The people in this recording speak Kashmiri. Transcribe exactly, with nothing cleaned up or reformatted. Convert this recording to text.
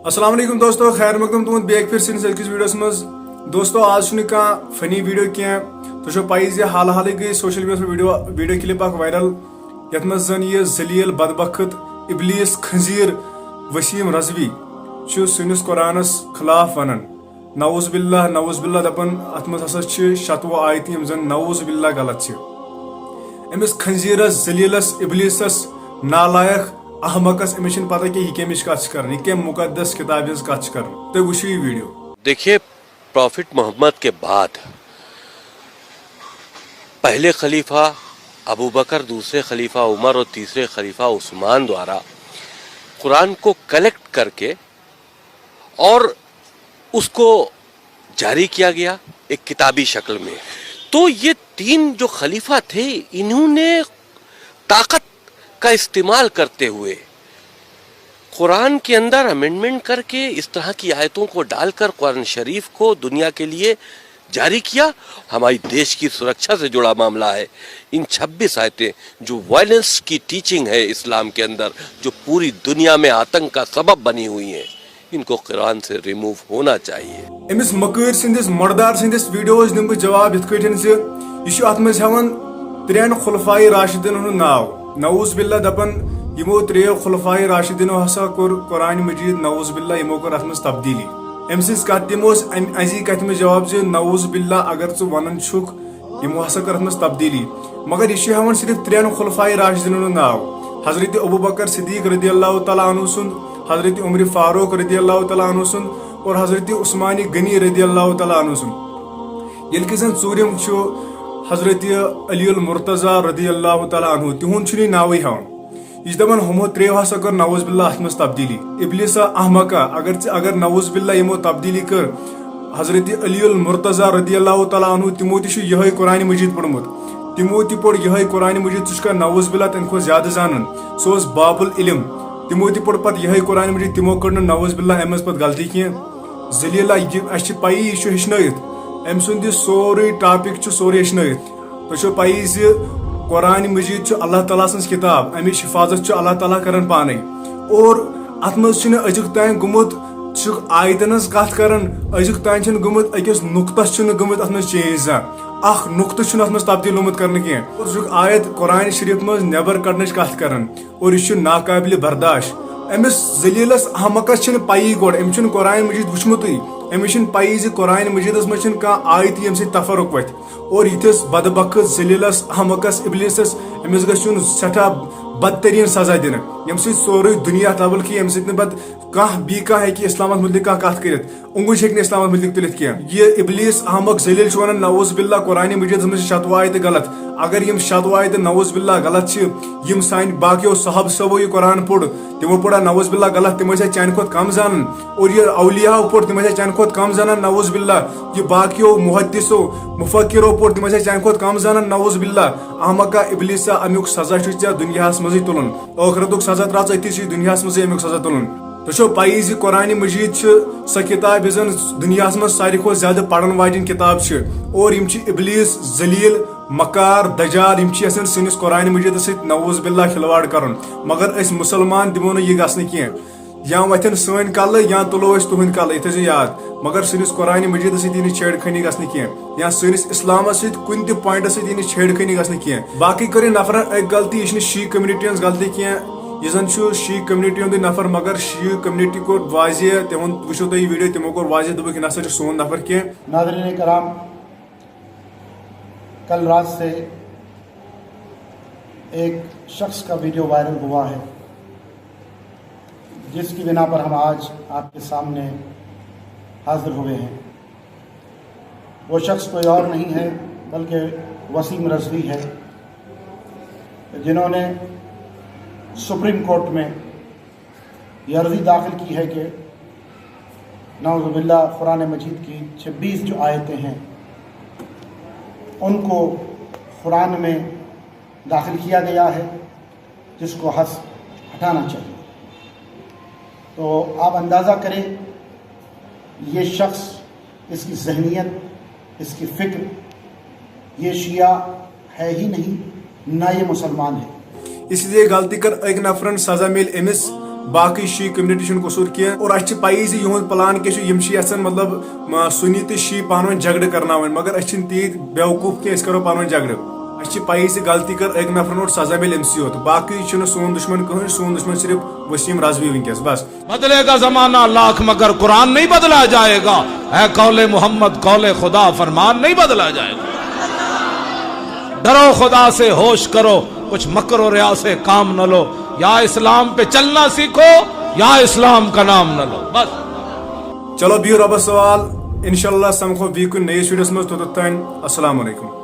السلام علیکم دوستو، خیر مقدم تُہُنٛد بیٚیہِ اکہِ پھِرِ سٲنِس أزکِس ویڈیوَس منٛز۔ دوستو، آز چھُنہٕ کانٛہہ funny video کینٛہہ۔ تُہۍ چھو پَیی زِ حال حالٕے گٔے social mediaہَس پٮ۪ٹھ video، video clip اکھ viral، یَتھ منٛز زَن یہِ ذلیل بدبخت ابلیس خنزیر وسیم رضوی چھُ سٲنِس قرآنَس خلاف وَنان۔ نعوذ باللہ، نعوذ باللہ، دَپان اَتھ منٛز ہسا چھِ شَتوُہ آیتہٕ یِم زَن نعوذ باللہ غلط چھِ۔ أمِس خنزیرس، ذلیلس، ابلیسس، نالائق، احمقس، أمِس چھِنہٕ پتہ کینٛہہ یہِ کمِچ کتھ چھِ کران، یہِ کمہِ مقدس کتابہِ ہٕنٛز کتھ چھِ کران۔ تُہۍ وٕچھِو یہِ video۔ देखिए, प्रॉफिट मोहम्मद के बाद पहले खलीफा अबू बकर, दूसरे खलीफा उमर और तीसरे खलीफा उस्मान द्वारा कुरान को कलेक्ट करके और उसको जारी किया गया एक किताबी शक्ल में। तो ये तीन जो खलीफा थे, इन्होंने ताकत का इस्तेमाल करते हुए कुरान के अंदर अमेंडमेंट करके इस तरह की आयतों को डालकर कुरान शरीफ को दुनिया के लिए जारी किया। हमारी देश की सुरक्षा से जुड़ा मामला है। इन छब्बीस आयतें जो वायलेंस की टीचिंग है इस्लाम के अंदर, जो पूरी दुनिया में आतंक का सबब बनी हुई हैं, इनको कुरान से रिमूव होना चाहिए। أمِس مکٲرۍ سٕنٛدِس مۄردار سٕنٛدِس videoہَس دِمہٕ بہٕ جواب یِتھ کٲٹھۍ زِ یہِ چھُ اَتھ منٛز ہٮ۪وان ترٛٮ۪ن خلفائے راشدیٖنَن ہُنٛد ناو۔ نعوذ باللہ دَپان یِمو ترٛیٚیو خلفائے راشدیٖنو ہسا کوٚر قرآن مجید نعوذ باللہ یِمو کٔر اَتھ منٛز تبدیٖلی۔ أمۍ سٕنٛز کَتھ دِموس اَمہِ اَزی کَتھِ منٛز جواب زِ نعوذ باللہ اگر ژٕ وَنان چھُکھ یِمو ہسا کٔر اَتھ منٛز تبدیٖلی، مگر یہِ چھُ ہٮ۪وان صرف ترٛٮ۪ن خلفائے راشدیٖنَن ہُنٛد ناو، حضرت ابو بکر صدیق رضی اللہ تعالیٰ عنہ سُنٛد، حضرت عمر فاروق رضی اللہ تعالیٰ عنہ سُنٛد اور حضرت عثمان غنی رضی اللہ تعالیٰ عنہ سُنٛد۔ ییٚلہِ کہِ زن ژوٗرِم چھُ حضرت علی المرتضی رضی اللہ تعالیٰ عنہ، تِہُنٛد چھُنہٕ یہِ ناوٕے ہٮ۪وان۔ یہِ چھُ دَپان ہُمو ترٛیٚیو ہسا کٔر نعوذ باللہ اَتھ منٛز تبدیٖلی۔ ابلیسا احمقا، اگر ژٕ اگر نعوذ باللہ یِمو تبدیٖلی کٔر، حضرت علی المرتضی رضی اللہ تعالیٰ عنہ تِمو تہِ چھُ یِہوٚے قرآن مجید پوٚرمُت۔ تِمو تہِ پوٚر یِہوٚے قرآن مجید، ژٕ چھُکھا نعوذ باللہ تَمہِ کھۄتہٕ زیادٕ زانان؟ سُہ اوس باب العلم۔ تِمو تہِ پوٚر پتہٕ یِہوٚے قرآن مجید، تِمو کٔر نہٕ نعوذ باللہ اَمہِ منٛز پتہٕ غلطی کینٛہہ۔ ذلیلہ، یہِ اَسہِ چھِ پَیی یہِ چھُ ہیٚچھنٲیِتھ۔ أمۍ سُنٛد یہِ سورُے topic چھُ سورُے ہیٚچھنٲیِتھ۔ تۄہہِ چھو پَیی زِ قرآن مجید چھُ اللہ تعالیٰ سٕنٛز کِتاب، اَمِچ حفاظت چھُ اللہ تعالیٰ کران پانے۔ اور اَتھ منٛز چھُنہٕ أزیُک تام گوٚمُت، ژٕ چھُکھ آیتن ہٕنٛز کَتھ کران، أزیُک تام چھُنہٕ گوٚمُت، أکِس نُقطس چھُنہٕ گوٚمُت اَتھ منٛز change زانٛہہ۔ اَکھ نُقطہٕ چھُنہٕ اَتھ منٛز تبدیٖل گوٚمُت کرنہٕ کینٛہہ۔ اور ژٕ چھُکھ آیت قرآن شریٖف منٛز نٮ۪بر کڑنٕچ کَتھ کران۔ اور یہِ چھُ ناقابلِ برداش۔ أمِس ذلیلس احمقس چھنہٕ پَیی گۄڈٕ، أمِس چھُنہٕ قرآن مجید وٕچھمُتٕے۔ أمِس چھنہٕ پَیی زِ قرآن مجیدس منٛز چھنہٕ کانٛہہ آیت ییٚمہِ سۭتۍ تفرق وتھِ۔ اور یِتھِس بدبخت ذلیلس احمقس ابلیسس، أمِس گژھِ یُن سٮ۪ٹھاہ بدترین سزا دِنہٕ، ییٚمہِ سۭتۍ سورُے دُنیا تبل کھیٚیہِ، ییٚمہِ سۭتۍ نہٕ پتہٕ کانٛہہ بیٚیہِ کانٛہہ ہیٚکہِ اسلامس مُتعلق کانٛہہ کتھ کٔرِتھ۔ اونگُج ہیٚکہِ نہٕ اسلامس مُتعلق تُلِتھ کینٛہہ۔ یہِ ابلیس احمق ذلیل چھُ ونان نعوذ باللہ قرآن مجیدس منٛز چھِ شتوُہ آیتہٕ غلط۔ اگر یِم شتوُہ آیتہٕ نعوذ باللہ غلط چھِ، یِم سانہِ باقیو صحابہٕ صٲبو یہِ قرآن پوٚر، تِمو پوٚرا نعوذ باللہ غلط، تِم ٲسیا چانہِ کھۄتہٕ کم زانان؟ اور یہِ اولیاہو پوٚر، تِم ٲسیا چانہِ کھۄتہٕ کم زانان؟ نعوذ باللہ۔ یہِ باقیو محدثو مفکرو پوٚر، تِم ٲسیا چانہِ کھۄتہٕ کم زانان؟ نعوذ باللہ۔ احمقا ابلیسا، امیُک سزا چھُ ژےٚ دُنیاہس منٛزٕے تُلُن، ٲخرتُک سزا ترٛاو ژٕ أتھی، ژےٚ چھُے دُنیاہس منٛزٕے امیُک سزا تُلُن۔ تۄہہِ چھو پَیی زِ قرآن مجید چھِ سۄ کِتاب یۄس زن دُنیاہس منٛز ساروی کھۄتہٕ زیادٕ پرن واجٮ۪ن کِتاب چھِ، اور یِم چھِ ابلیس، ذلیل، مکار، دجال، یِم چھِ یژھان سٲنِس قرآن مجیدس سۭتۍ نعوذ باللہ کھلواڑ کرُن، مگر أسۍ مسلمان دِمو نہٕ یہِ گژھنہٕ کینٛہہ۔ یا وۄتھن سٲنۍ کلہٕ یا تُلو أسۍ تُہنٛدۍ کلہٕ، یہِ تھٲیزیو یاد، مگر سٲنِس قرآن مجیدس سۭتۍ یی نہٕ چھیڑ خٲنی گژھنہٕ کینٛہہ، یا سٲنِس اسلامس سۭتۍ کُنہِ تہِ پوینٹس سۭتۍ یی نہٕ چھیڑ خٲنی گژھنہٕ کینٛہہ۔ باقٕے کٔر یہِ نفرن اکہِ غلطی، یہِ چھنہٕ شیعہ community ہٕنٛز غلطی کینٛہہ، یہِ زن چھُ شیعہ community ہُنٛدُے نفر، مگر شیعہ community کوٚر واضح، تِمن وٕچھو تُہۍ یہِ video، تِمو کوٚر واضح، دوٚپُکھ، یہِ نسا چھُ سون نفر کینٛہہ۔ ناظرین کرام، کل رات سے ایک شخص کا ویڈیو وائرل ہوا ہے، جس کی بنا پر ہم آج آپ کے سامنے حاضر ہوئے ہیں۔ وہ شخص کوئی اور نہیں ہے بلکہ وسیم رضوی ہے، جنہوں نے سپریم کورٹ میں یہ عرضی داخل کی ہے کہ نعوذ باللہ قرآن مجید کی چھبیس جو آیتیں ہیں، ان کو قرآن میں داخل کیا گیا ہے، جس کو حذف ہٹانا چاہیے۔ تو آپ اندازہ کریں، یہ شخص، اس کی ذہنیت، اس کی فکر، یہ شیعہ ہے ہی نہیں، نہ یہ مسلمان ہے۔ اس لیے غلطی کٔر أکۍ نفرن، سزا میلہِ أمِس، باقٕے شی کمیونٹی چھُنہٕ قصوٗر کینٛہہ۔ اور اَسہِ چھِ پَیی زِ یِہُنٛد پلان کیٛاہ چھُ۔ یِم چھِ یَژھان، مطلب، م-، سُنی تہٕ شی پانہٕ ؤنۍ جھگڑٕ کرناوٕنۍ، مگر أسۍ چھِنہٕ تیٖتۍ بیوقوٗف کینٛہہ أسۍ کرو پانہٕ ؤنۍ جھگڑٕ۔ اَسہِ چھِ پَیی زِ غلطی کٔر أکۍ نفرن اور سزا میلہِ أمۍ سٕے یوت۔ باقٕے چھُنہٕ سون دُشمن کٕہٕنۍ، سون دُشمن صرف وسیٖم رضوی وٕنکیٚس بس۔ بدلے گا زمانہ لاکھ مگر قرآن نہیں بدلا جائے گا۔ اے قول محمد، قول خدا، فرمان نہیں بدلا جائے گا۔ ڈرو خدا سے، ہوش کرو، کچھ مکر و ریا سے کام نہ لو۔ یا اسلام پہ چلنا سیکھو، یا اسلام کا نام نہ لو۔ بس۔ چلو بِہِو رۄبَس حوال، انشاءاللہ سمکھو بیٚیہِ کُنہِ نٔیِس ویٖڈیوَس منٛز۔ توٚتَتھ تام السلام علیکم۔